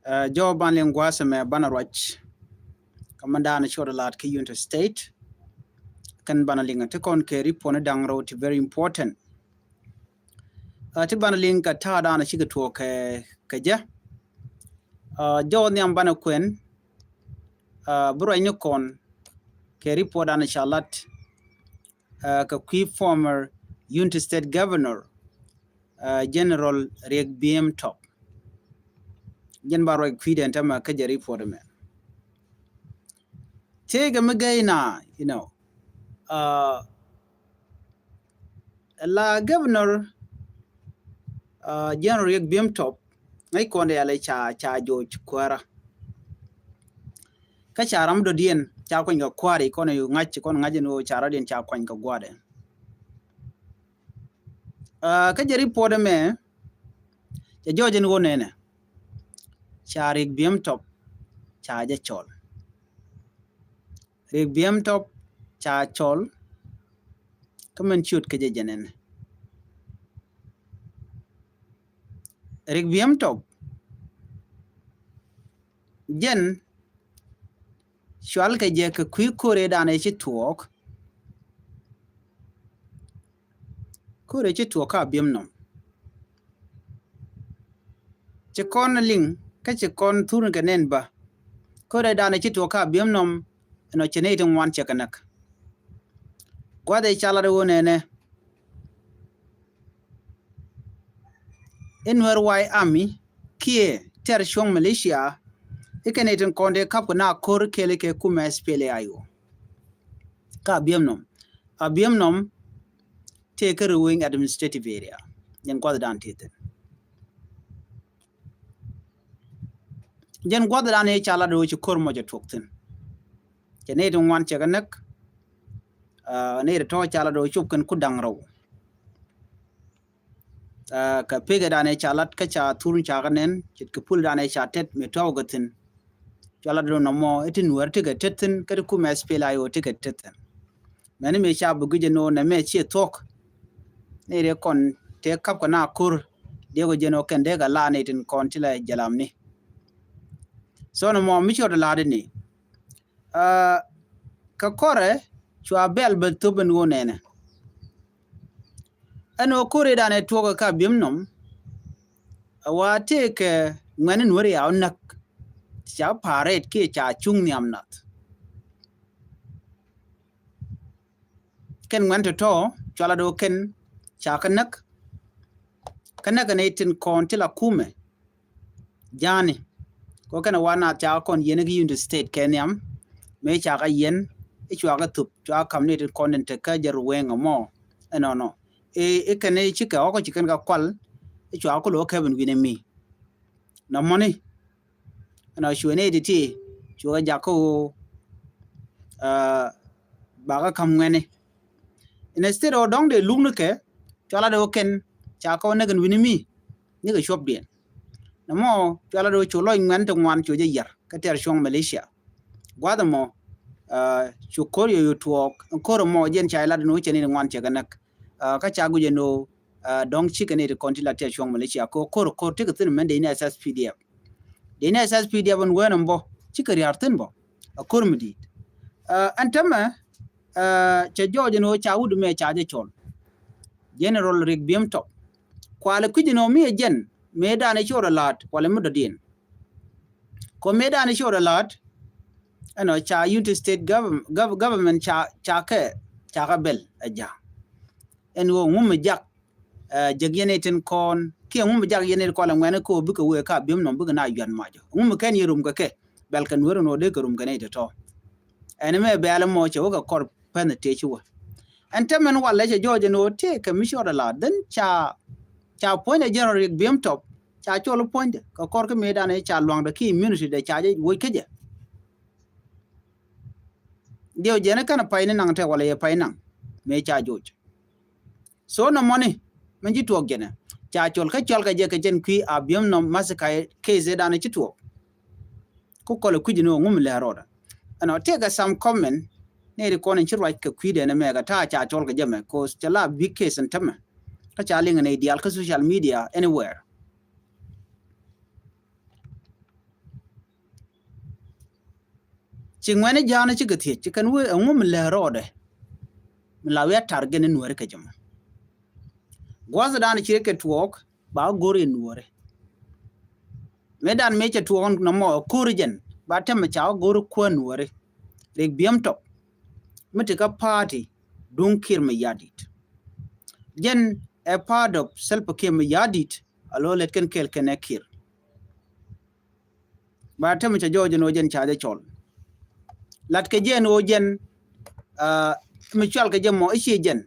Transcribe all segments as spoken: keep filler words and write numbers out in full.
Jɔw banɛ liŋ gua̱a̱th ɛmɛ banɛ ruac. Kä min da̱a̱n cot lat kä Unity State. Kɛn banɛ liŋ ti kɔn kɛ report ni da̱ŋ rɛw ti very important. Ti banɛ liŋ kɛ ta̱a̱ da̱a̱n cikɛ tuɔɔk kɛ jɛ. Jɔw nhiam banɛ kuɛn bi ruac ni kɔn kɛ report da̱a̱n ca lat kɛ kui̱ former Unity State Governor General Riek Biem Top. Jɛn ba ruac kui̱dɛn tämɛ kä jɛ report mɛ. Tëëkɛ mi gɛy na, you know, la Governor General Riek Biem Top ŋäc kɔn dee alɛ ca ca joc kuäärä. Kä ca ram dɔ̱diɛn ca kuany kɛ kuäärä kɔn yu ŋa̱c kɔn ŋa̱c ni ɣöö ca rɔ̱diɛn ca kuany kɛ gua̱dɛ. Kä jɛ report mɛ cɛ jɔɔc in ɣöö nɛnɛ ca Riek Biem Top ca jɛ cɔl. Riek Biem Top ca cɔl. Kä min ciöt kä jɛ jɛ nɛnɛ Riek Biem Top jɛn cual kɛ jɛ kɛ kui̱ ko̱rɛ danɛ ci tuɔɔk. Ko̱rɛ ci tuɔɔk ka Biem Nɔm. Ci kɔn liŋ kä ci kɔn thur kɛ nɛn bä. Ko̱rɛ danɛ ci tuɔɔk ka Biem Nɔm ɛnɔ ci nɛy ti ŋuan cɛ kɛ näk. Gua̱th ɛ ca lat ɣöö nɛnɛ in Nuer White Army kiɛ tɛr cuɔ̱ŋ militia. Ikɛ nɛy tin kɔn dee kap kɛ na ko̱r kɛɛl kɛ kumɛ S P L A I O. Ka Biem Nɔm, a Biem Nɔm tëë kä Ruweng Administrative Area. Jɛn gua̱th dan tëë thin. Jɛn gua̱th dan ëë ca lat ɣöö ci ko̱r mɔ cɛ tuɔk thin. Cɛ nɛy ti ŋuan cɛ kɛ näk. Nɛy ti tɔ̱ ca lat ɣöö cop kɛn ku da̱ŋ rɛw. Kɛ pekɛ danɛ ca lat kä ca thur ca kɛ nɛn ce̱tkɛ pul danɛ ca tɛt mi tɔ̱w kɛ thi̱n. Cua lat dɔ̱ŋ nɔmɔ i̱ ti Nuäär ti kɛ tɛt thi̱n kä ti kumɛ S P L A I O ti kɛ tɛt thi̱n. Mɛni mi ca bi gui̱c ɛn ɣöö nɛmɛ ciɛ thuɔ̱k. Ni riɛ kɔn tëë kap kɛ na ko̱r diɛ kɔ jɛn ɣöö kɛn dee kɛ la ni tin kɔn ti la jɛlamni. So nɔmɔ mi ciɔt lat ni. Kä kɔrɛ cua bɛl bɛ thop ɛn ɣöö nɛnɛ. Ɛn ɣöö ko̱r i̱ danɛ tuɔɔk ɛ ka Biem Nɔm. Ɛ wa tëëkɛ ŋuɛ̈ni Nuäär yaw näk. Ca pa̱a̱r rɛt kiɛ ca cuŋ nhiam nath. Kɛn ŋuɛ̈n tɔ̱tɔ̱ cua la do̱ kɛn ca kä näk. Kä näk ɛn i̱ tin kɔn ti la kumɛ. Ja̱a̱ni kɔ kɛn ɛ wa naath ca kɔn yɛn kä Unity State kɛ nhiam. Mëë ca kä yɛn i̱ cua kä thup cua kam ni ti kɔn in te kä jɛ Ruweng ɛmɔ. Ɛnɔnɔ i̱ kɛn i̱ cikɛ ɣɔk ci kɛn kä kual i̱ cua kä lo̱ kɛp in wi̱n ɛ mi. Nɔmɔni ɛnɔ cuɛ ni ti ti cua kä jak kä ɣöö ba kä kam ŋuɛni. Instead ɔ dɔ̱ŋ dee luk ni kɛ cua la dee wä kɛn ca kä wä näk in wi̱n ɛ mi. Nikɛ cuɔpdiɛn. Nɔmɔ cua la dee cu lɔc ŋuɛn ti ŋuan cu jɛ yar kä tɛr cuɔ̱ŋ militia. Gua̱th ɛmɔ cu ko̱r yo̱ yo̱ tuɔɔk in ko̱r ɛmɔ jɛn ca ilat in wä cɛ ni ŋuan cɛ kɛ näk. Kä ca guic ɛn ɣöö dɔ̱ŋ cikɛ ni ti kɔn ti la tɛr cuɔ̱ŋ militia kɛ ko̱r ko̱r ti kɛ thi̱n mɛn dee ni S S P D F. Dee ni S S P D F in ween ɛn bɔ cikɛ ria̱r thi̱n bɔ. A ko̱r mi di̱i̱t ɛn tämɛ. Cɛ jɔɔc ɛn ɣöö ca wut mɛ ca jɛ cɔl. General Riek Biem Top kualɛ kui̱c ɛn ɣöö mi ɛ jɛn mëë danɛ ci ɣöö rɔ la̱a̱t kualɛ mi dɔ̱diɛn. Kɔ mëë danɛ ci ɣöö rɔ la̱a̱t ɛnɔ ca Unity State government ca ca kɛ ca kɛ bɛl ɛ ja̱. Ɛn ɣöö ŋum mi jak jek yɛn itin kɔn kiɛ ŋum mi jak yɛn itin kɔn lɛ ŋuɛni kɛ ɣöö bikɛ wee ka Biem Nɔm bikɛ na yuan macɔ ŋum mi kɛn yɛ rum kɛ kɛ. Bɛl kɛ Nuäär ɛn ɣöö dee kɛ rum kɛ nɛy tɔ̱tɔ̱. Ɛn mɛ bɛl ɛmɔ cɛ wä kɛ kɔr pɛn tëë ci wä. Ɛn tɛmɛn walɛ cɛ jɔɔc ɛn ɣöö tëë kɛ mi ci ɣɔt ala dhän ca ca puɔ̱nydɛ General Riek Biem Top ca cɔl puɔ̱nydɛ kɛ kɔr kä mëëdan ca luaŋdɛ ki immunity dɛ ca jɛ woc kä jɛ. Diɛw jɛn kɛn pay ni naŋ tɛ walɛ yɛ pay naŋ mëë ca joc. So nɔmɔni min ci tuɔɔk jɛnɛ ca cɔl kä cɔl kɛ jɛ kɛ jɛn kui̱ a Biem Nɔm massacre case danɛ ci tuɔɔk. Ku kɔlɛ kui̱c ni ɣöö ŋum lɛ rɔɔdɛ. Ɛnɔ tëëkɛ some comment ni ri kɔn in ci ruac kɛ kui̱dɛ ni mɛ kɛ ta̱a̱ ca cɔl kɛ jɛ mɛ cause cɛ la big case in tämɛ. Kä ca liŋ ni diaal kä social media anywhere. Ci ŋuɛ̈ni ja̱a̱n cikɛ thiec, ci kɛn wee ɛŋu mi lɛ rɔɔdɛ mi la wi̱i̱ a tar gɛn in Nuääri kɛ jɛ mɔ. Gua̱th dan ci rɛ kɛ tuɔɔk ba go̱r in Nuääri. Mëë dan mëë cɛ tuɔɔk nɔmɔ ko̱r jɛn ba tɛmɛ ca go̱r kuäär Nuääri. Riek Biem Top mi ti kä party duŋ Kiir Mayardit. Jɛn ɛ part of Salva Kiir Mayardit a lo̱ lɛt kɛn kɛɛl kɛn ɛ Kiir. Ba tɛmɛ ca jɔɔc ɛn ɣöö jɛn ca jɛ cɔl. Lat kɛ jɛ ɛn ɣöö jɛn, ah, mi cual kɛ jɛ mɔ i̱ ciɛ jɛn.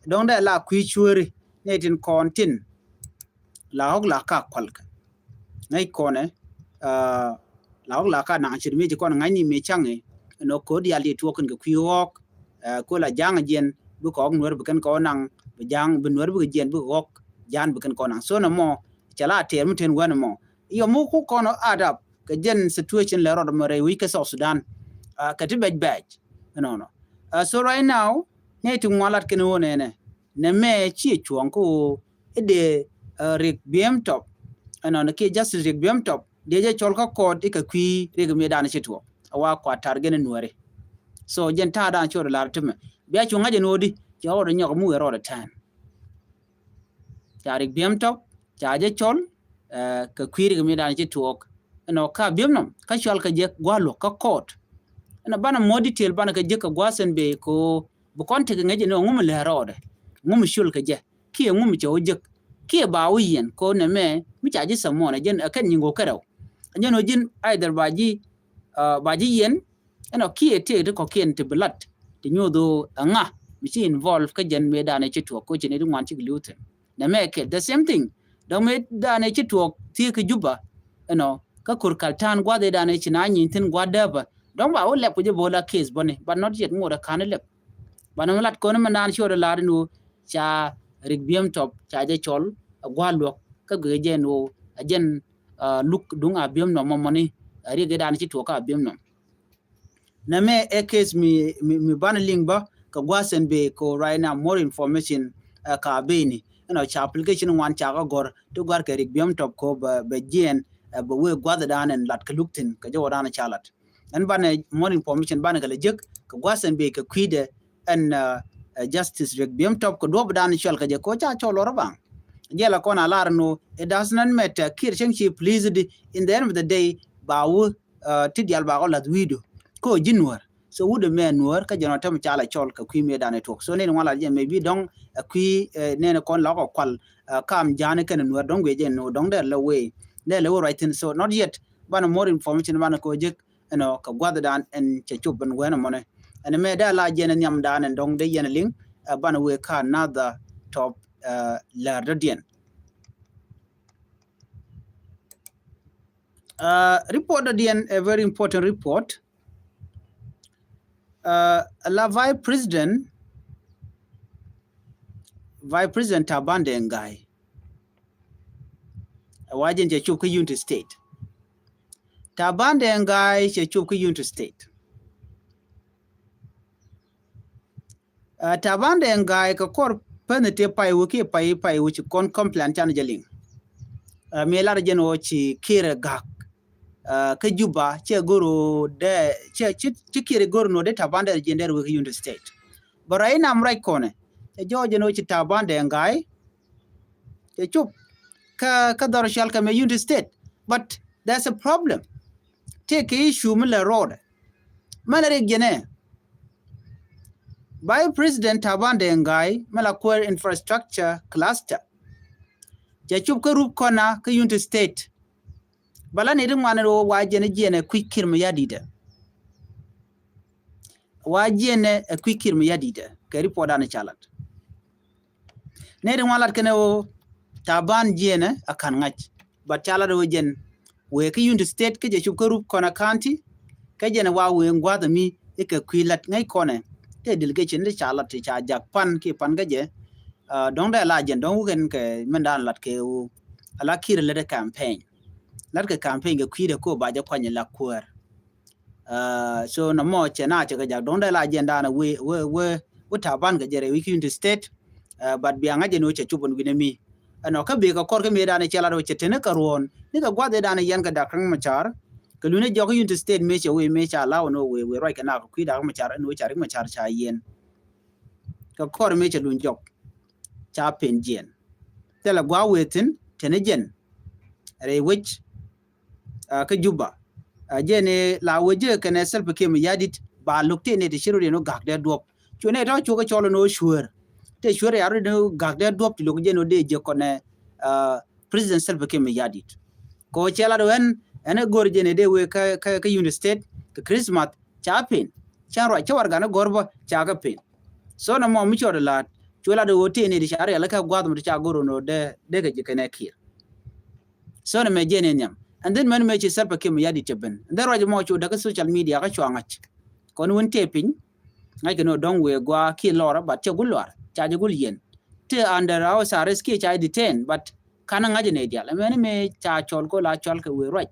Dɔ̱ŋ dee la kui̱ cueeri ni tin kɔn tin. La ɣɔk la ka kual kɛ. Ŋäc kɔnɛ, ah, la ɣɔk la ka naŋ ce̱t mi ci kɔn ŋa̱cni mi caŋ i̱. Ɛn ɣöö ko̱ diaal ti tuɔɔk kɛn kɛ kui̱ ɣɔk, ah, ko̱ la ja̱a̱ŋ jiɛn bi kɔk Nuäär bi kɛn kɔn naŋ, bi ja̱a̱ŋ, bi Nuäär bi kɛ jiɛn bi kɛ ɣɔk, ja̱a̱n bi kɛn kɔn naŋ. So nɛ mɔ, cɛ la tɛɛr mi ten wɛn mɔ. Yɔ mi ku kɔn ɔ add up kɛ jɛn situation lɛ rɔɔdɛ mɔ rɛy wi̱c kɛ South Sudan. Ah, kɛ ti bɛc bɛc. Ɛnɔnɔ. Ah, so right now, nɛ ti ŋuan lat kɛn ɣöö nɛnɛ. Nɛ mɛ ciɛ cuɔ̱ɔ̱ŋ kä ɣöö i̱ dee, ah, Riek Biem Top. Ɛnɔnɔ kiɛ Justice Riek Biem Top. Dee jɛ cɔl kä court i̱ kɛ kui̱ Riek mi dan ci tuɔɔk. A wa kua tar gɛn in Nuääri. So jɛn ta̱a̱ dan ci ɣɔt lar timɛ. Bia cu ŋa̱c ɛn ɣöö di, ci ɣɔt nyɔk mi wee rɔɔdɛ tɛn. Ca Riek Biem Top, ca jɛ cɔl, eh, kɛ kui̱ Riek mi dan ci tuɔɔk. Ɛnɔ ka Biem nɔm, ka cual kɛ jɛ gua̱a̱ luɔk kä court. Ɛnɔ banɛ more detail banɛ kɛ jɛ kɛ gua̱a̱ sɛn bee ko bi kɔn tekɛ ŋäc ɛn ɣöö ŋu mi lɛ rɔɔdɛ. Ŋu mi cul kɛ jɛ. Kiɛ ŋu mi cɛ wä jek. Kiɛ ba wä yiɛn ko nɛ mɛ mi ca ji̱ samon ɛ jɛn ɛ kɛn nyiŋ ɣöö kɛ rɛw. Ɛ jɛn ɣöö ji̱n either ba ji̱, ah, ba ji̱ yiɛn. Ɛnɔ kiɛ tëë ti kɔ̱kiɛn ti bi lat ti nyuɔth ɣöö ɛŋa mi ci involve kä jɛn mëë danɛ ci tuɔɔk ko ci ni ti ŋuan cik li̱w thi̱n. Nɛ mɛ kɛl the same thing. Dɔ̱ŋ mëë danɛ ci tuɔɔk thiee kä Juba. Ɛnɔ kä ko̱r kal ta̱a̱n gua̱th ëë danɛ ci na nyin thi̱n gua̱th dääpä. Dɔ̱ŋ ba wä lɛp kɛ jɛ bo̱o̱la case bäni but not yet ŋot ɛ ka̱n lɛp. Banɛ mi lat kɔn mi naan ci ɣɔt ɛ la̱r in ɣöö ca Riek Biem Top ca jɛ cɔl ɛ gua̱a̱ luɔ̱k kä guiɛ jɛ in ɣöö ɛ jɛn, ah, luk duŋ a Biem nɔm mɔmɔni, ah, Riek ëë danɛ ci tuɔɔk kä a Biem nɔm. Nɛ mɛ ɛ case mi, mi, mi banɛ liŋ bä kɛ gua̱a̱ sɛn bee ko right now more information, eh, ka beni. Ɛnɔ ca application ŋuan ca kä gɔr ti gua̱a̱r kɛ Riek Biem Top ko bɛ, bɛ jiɛn, eh, bɛ wee gua̱a̱th dan ɛn lat kɛ luk thi̱n kɛ jɛ wä dan ca lat. Ɛn banɛ more information banɛ kɛ lɛ jek kɛ gua̱a̱th sɛn bee kɛ kui̱dɛ ɛn, eh, eh, Justice Riek Biem Top kɛ duɔp dan cual kɛ jɛ ko ca cɔl lɔr baŋ. Jɛ la kɔn a lar no, it does not matter. Kiir cieŋ ci pleased in the end of the day ba wä ah, ti dial bakɔ lath wi̱i̱du. Ko ji̱ Nuäär. So wut ɛmɛ Nuäär kä jɛn ɔ tɛm ca la cɔl kɛ kui̱ mëë danɛ tuɔk. So nɛn ŋuan la jɛ maybe dɔ̱ŋ, ah, kui̱, eh, nɛn kɔn la kɔ kual, ah, kam ja̱a̱ni kɛn Nuäär dɔ̱ŋ guiɛ jɛ no dɔ̱ŋ dɛr lɛ wee. Dɛr lɛ wee ruac thi̱n. So not yet. Banɛ more information banɛ kɔ jek, you know, kɛ gua̱th dan ɛn cɛ cop ɛn wɛn ɛmɔnɛ. Ɛn mɛ dee la jɛn nhiam dan ɛn dɔ̱ŋ dee yɛn liŋ, ah, banɛ wee ka another top, ah, lɛr dɔ̱diɛn. Uh, report dɔ̱diɛn, a very important report. Uh, la Vice President, Vice President Taban Deng Gai. Ɛ wa jɛn cɛ cop kä Unity State. Taban Deng Gai cɛ cop kä Unity State. Ah, Taban Deng Gai kɛ kɔr pɛn tëë pay wä kiɛ pay, pay wä ci kɔn complain can jɛ liŋ. Ah, mi lar jɛn wä ci Kiir ɛ gak. Ah, kä Juba cɛ goro dɛ, cɛ, ci, ci Kiir goro nɔ dee Taban Deng jiɛn dee wä kä Unity State. Bä rɛy nam rɛy kɔnɛ. Cɛ jɔɔc jɛn wä ci Taban Deng Gai. Cɛ cop kä, kä dhɔr cual kɛ mɛ Unity State. But there's a problem. Tëë kɛ issue mi lɛ road. Mɛ lɛ rik jɛnɛ. Vice President Taban Deng Gai mɛ la kuäär infrastructure cluster. Cɛ cop kä Rup Kɔna kä Unity State. Bala ni ri ŋuan ro wa jɛn jiɛn ɛ kui̱ Kiir Mayardit. Wa jiɛn ɛ kui̱ Kiir Mayardit kɛ report dan ca lat. Nɛy ti ŋuan lat kɛnɛ ɣöö Taban jiɛnɛ a ka̱n ŋa̱c. But ca lat ɣöö jɛn wëë kä Unity State kä jɛ cop kä Rup Kɔna County. Kä jɛn wa wëë ŋua̱th mi ikɛ kui̱ lat ŋäc kɔnɛ. Tëë delegation ti ca lat ti ca jak pan kiɛ pan kä jɛ. Ah, dɔ̱ŋ dee la jɛn dɔ̱ŋ wukɛn kɛ mɛn daan lat kɛ ɣöö ala Kiir lät ɛ campaign. Lat kɛ campaign kɛ kui̱dɛ ko ba jɛ kuany la kuäär. Ah, so nɔmɔ cɛ na cɛ kɛ jak dɔ̱ŋ dee la jɛn daanɛ wee, wee, wee, wee Taban kɛ jɛ rɛy wi̱i̱ kä Unity State. Ah, but bia ŋa̱c jɛ ni wee cɛ cop ɛn wi̱nɛ mi. Ɛnɔ kä bikɛ kɔr kä mi daanɛ cɛ lat wee cɛ teni kɛ ruɔ̱ɔ̱n ni kɛ gua̱th daanɛ yɛn kɛ Dak Riek Machar. Luni jɔk Unity State mëë cɛ wee mëë ca law ni wee wee ruac kɛ nak kui̱ dak Macar ni wee ca Riek Macar ca yiɛn. Kɛ kɔr mëë cɛ lun jɔk ca pen jiɛn. Thilɛ gua̱a̱ wee thi̱n teni jɛn rɛy wec kä Juba. Jɛn la wee jɛ kɛnɛ Salva Kiir Mayardit ba lo̱k tëë ni ti ci rot yɛn wä gak dee duɔp. Cuɛ ni tɔ cuɛ kɛ cɔl ni wä cueer. Tëë cueer ya rot yɛn wä gak dee duɔp ti lo̱k jɛn wä dee jɛ kɔnɛ President Salva Kiir Mayardit. Kɛ wä cɛ lat wä ɛn ɛn go̱r jɛn dee wee kä Unity State kɛ Christmas ca pen. Ca ruac cä warɛgakni gɔ̱r bä ca kɛ pen. So nɔmɔ mi cɔɔd la̱a̱t cuɛ lat wä tëë ni ti ca riɛl kä gua̱th mi ti ca go̱r wä ni wä dee kɛ ji̱ kɛnɛ Kiir. So ni mɛ jiɛn in nhiam. And then mɛn mɛ ci Salva Kiir Mayardit cɛ ben. And then ruac mɔ cu däk social media kä cua ŋa̱c. Kɔn wun tëë piny ŋa̱c kɛ ni wä dɔ̱ŋ wëë gua kiɛ lɔr but cɛ gul lɔr ca jɛ gul yɛn. Tëë under house arrest kiɛ ca detain but kan ŋa̱c ni dial. Mɛn mɛ ca cɔl ko la cɔl kɛ wëë ruac.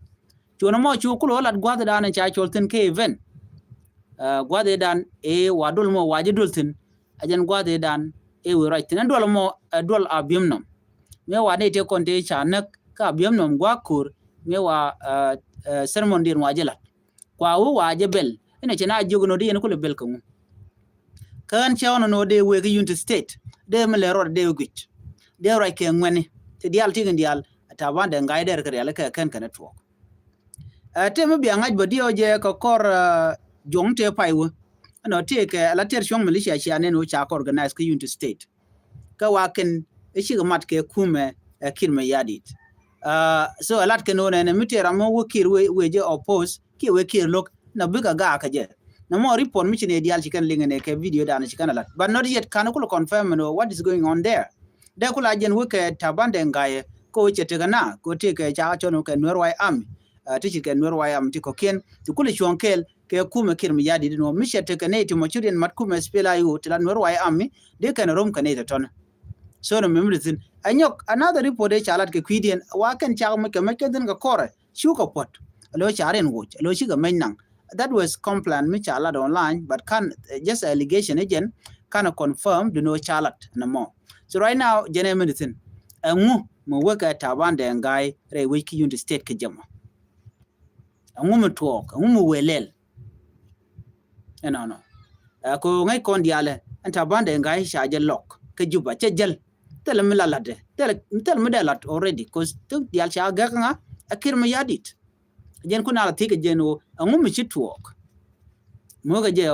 Cuɔn mɔ cu kul wä lat gua̱th dan ca cɔl thi̱n kɛ event. Gua̱th dan ëë wa dol mɔ wa jɛ dol thi̱n. A jɛn gua̱th dan ëë wëë ruac thi̱n. Ɛn duɔl mɔ ɛ duɔl Abiemnom. Mëë wa ni tëë kɔn tëë ca näk kä Abiemnom gua̱a̱k ko̱r mëë wa sermon diɛn wa jɛ la̱t. Kua wä wa jɛ bɛl inɛ cɛ na jiök nɔ di yɛn kulɛ bɛl kä ŋu. Kä ɣän cɛ ɣɔn nɔ dee wee kä Unity State dee mi lɛ rɔɔd dee wee guic. Dee ruac kɛ ŋuɛni ti diaal ti̱i̱ kɛn diaal Taban Deng Gai dee rɛ kɛ rial kɛ kɛn kɛn tuɔɔk. Ɛ tëë mi bia ŋa̱c bä diɛw jɛ kɛ kɔr juɔ̱ŋ tëë pay wä. Ɛnɔ tëë kɛ la tɛr cuɔ̱ŋ militia cia nɛn wä ca kɛ organize kä Unity State. Kä wa kɛn ɛ cikɛ mat kɛ kumɛ ɛ Kiir Mayardit. So ɛ lat kɛn wä nɛnɛ mi tëë ram mi wä Kiir wee jɛ oppose kiɛ wee Kiir lo̱k na bikɛ gaak kɛ jɛ. Na mɔ report mi ci nɛ diaal ci kɛn liŋɛ nɛ kɛ video dan ci kɛn a lat but not yet kan kulɛ confirm nɛ what is going on there. Dee kula jɛn wä kɛ Taban Deng Gai kɛ wä cɛ tekɛ na kɛ wä tekɛ cakɛ cɔn wä kɛ Nuer White Army. Ti ci kɛ Nuer White Army ti kɔkiɛn ti kulɛ cuɔ̱ŋ kɛɛl kɛ kumɛ Kiir Mayardit ni wä mi cɛ tekɛ nɛy ti mɔ ci riɛn mat kumɛ SPLA-IO ti la Nuer White Army dee kɛn rom kɛ nɛy tɔtɔn. So ni mɛmɛ di thin ɛ nyɔk another report dee ca lat kɛ kui̱diɛn wa kɛn cakɛ mɛ kɛ mɛ kɛn thin kɛ kɔrɛ. Cu kɛ puɔt a lo ca rin woc a lo ci kɛ meny naŋ. That was complain mi ca lat online but kan just allegation ijen kan confirm duni wä ca lat nɛ mɔ. So right now jɛn ɛ mi di thin ɛ ŋu mi wekɛ Taban Deng Gai rɛy wec ki Unity State kɛ jɛ mɔ. Ɛ ŋu mi tuɔɔk ɛ ŋu mi wee lɛl. Ɛnɔnɔ ɛ ko ŋäc kɔn diaalɛ ɛn Taban Deng Gai ca jɛ lɔk kä Juba cɛ jäl. Thilɛ mi la latdɛ thilɛ mi dee lat already cause thik diaal ca gɛk ŋa ɛ Kiir Mayardit. Jɛn kun a la thi̱kɛ jɛn ɣöö ɛŋu mi ci tuɔɔk. Muɔ̱kɛ jɛ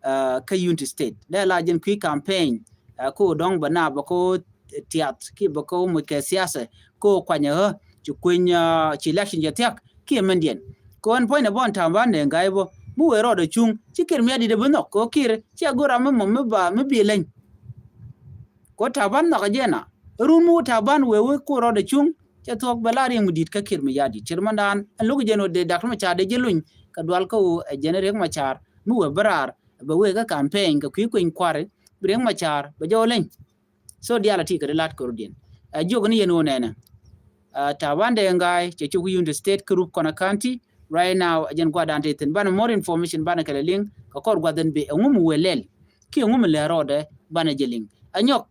ɔ kä Unity State dee la jɛn kui̱ campaign. Ɛ ko dɔ̱ŋ bɛ na bɛ ko tiath ki bɛ ko muc kɛ siasa ko kuanyɛ ɣä ci kueny ci election jɛ thiak ki mɛndiɛn. Ko ɛn puɔ̱nynɛ bɔn Taban Deng Gai bä mi wëë rɔɔdɛ cuŋ ci Kiir Mayardit bi nhɔk ko Kiir ci a go̱r ram mi mɔ mi ba mi bi leny. Ko Taban nhɔk a jɛn a run mi wä Taban wëë wä ko rɔɔdɛ cuŋ. Cɛ thuɔ̱k bɛ la Riek mi di̱t kä Kiir Mayardit cir mandan ɛn lo̱k jɛn wä dee Dak Macar dee jɛ luny kɛ dual kä wä ɛ jɛn Riek Macar mi wëë bä raar bɛ wëë kä campaign kɛ kui̱ kueny kuari bi Riek Macar bɛ jɛ wä leny. So diaal a ti kɛ di lat kɛ rut diɛn. Ɛ jiök ni yɛn wä nɛnɛ. Taban Deng Gai cɛ cuk Unity State kä Rubkona County. Right now ɛ jɛn guadan ti thin banɛ more information banɛ kɛ lɛ liŋ kɛ kɔr guath ɛn bi ɛŋu mi wee lɛl. Ki ɛŋu mi lɛ rɔɔdɛ banɛ jɛ liŋ. Ɛ nyɔk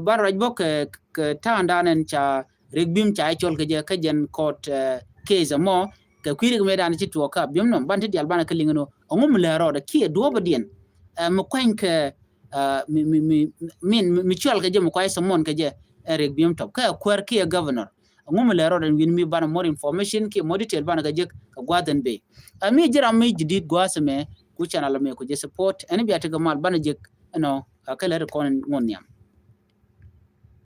banɛ ruac bä kɛ kɛ ta̱a̱ŋdan ɛn ca Riek Bim ca ɛ cɔl kɛ jɛ kä jɛn court case ɛmɔ kɛ kui̱ Riek mëëdan ci tuɔɔk kä Abiemnom banɛ ti diaal banɛ kɛ liŋ ɛn wä ɛŋu mi lɛ rɔɔdɛ ki ɛ duɔ̱ɔ̱p ɛ diɛn. Ɛ mi kuany kɛ mi mi mi min mi cual kɛ jɛ mi kuay Simon kɛ jɛ ɛ Riek Bim Top kɛ kuɛr kiɛ governor. Ŋu mi lɛ rɔɔdɛ wi̱n mi banɛ more information kiɛ more detail banɛ kɛ jek kɛ gua̱th ɛn bey. Ɛ mi ji̱ ram mi ji̱ di̱t gua̱th ɛmɛ ku channel ɛmɛ ku jɛ support ɛn bia tekɛ mal banɛ jek ɛnɔ. Ɛ kɛ lɛ ri kɔn ŋun nhiam.